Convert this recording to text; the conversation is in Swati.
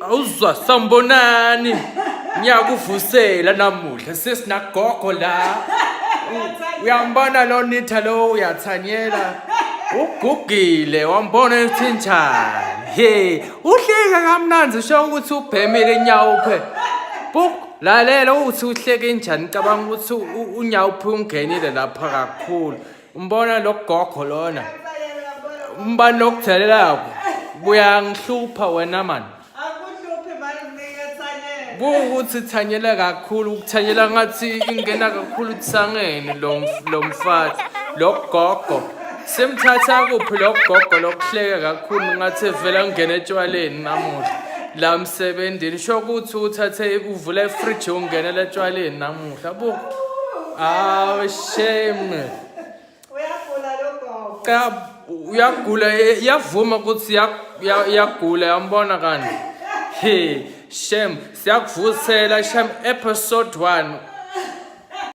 Awuzwa sambonani. Ngiyakuvusela namuhla sesinagogo la. Uyambona lo nitha lo uyathanyela. Ugugile wambona ukuthi njani. He, uhleka kamnandi sho ukuthi ubhemile inyawuphe. Buk lalela uthi uhleke njani cabanga ukuthi unyawuphe ungenile lapha kakhulu. Umbona lo gogo lona. Umbani lokuthelelako. Buyangihlupha wena man. Akuhluphi mani ngiyethanyela. Kuwukuthi thanyela kakhulu ukuthanyela ngathi ingena kakhulu thangeni lo lo mfathi lo gogo. Simthatha kuphi lo gogo lokuhleka kakhulu ngathi vela ngena etshwaleni namuhla. La msebenzini sho ukuthi uthathe uvula ifridge ungenela etshwaleni namuhla. Buka. Awu shame. Uyagula lo gogo. Cha uyagula iyavuma ukuthi iyagula yambona kanti. He shame siyakuvusela shame episode 1.